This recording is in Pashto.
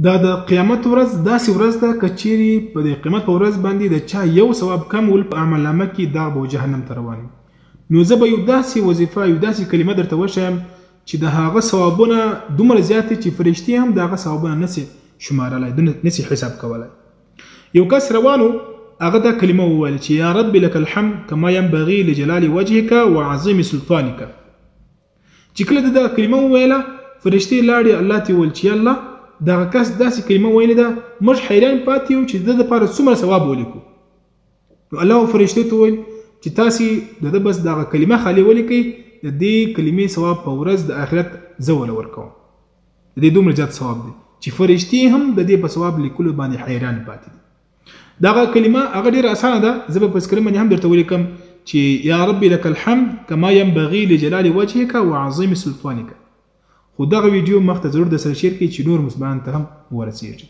دا د قیامت ورځ داسې ورځ ده که چیرې په دې قیامت په ورځ باندې د چا یو ثواب کم ول په عملنامه کې، دا به جهنم ته روان وي. نو زه به یو داسې وظیفه، یو داسې کلمه درته وښایم چې د هغه ثوابونه دومره زیات دي چې فرشتې هم د هغه ثوابونه نسي شمارلی، نسي حساب کولای. یو کس روانو، هغه دا کلمه وویله چې یا رب لک الحمد کما ينبغي لجلال وجهک وعظیم سلطانک. چې کله ده دا کلمه وویله، فرشتې لاړې الله ته وویل چې الله، دغه کس داسې کلمه ویلې ده، موږ حیران پاتې یو چې د ده لپاره څومره ثواب ولیکو. نو الله فرشتې ته وویل چې تاسې د ده بس دغه کلمه خالي ولیکئ، د دې کلمې ثواب په ورځ د آخرت زه وله ورکوم. د دې دومره زیات ثواب دی چې فرشتې هم د دې په ثواب لیکلو باندې حیران پاتې دي. دغه کلمه هغه ډیره اسانه ده، زه به په سکرین باندې هم درته ولیکم چې یا رب لک الحمد کما ينبغي لجلال وجهک وعظیم سلطانک. خو دغه ویډیو مخته ضرور درسره شیر کړئ چې نور مسلمانانو ته هم ورسیږي.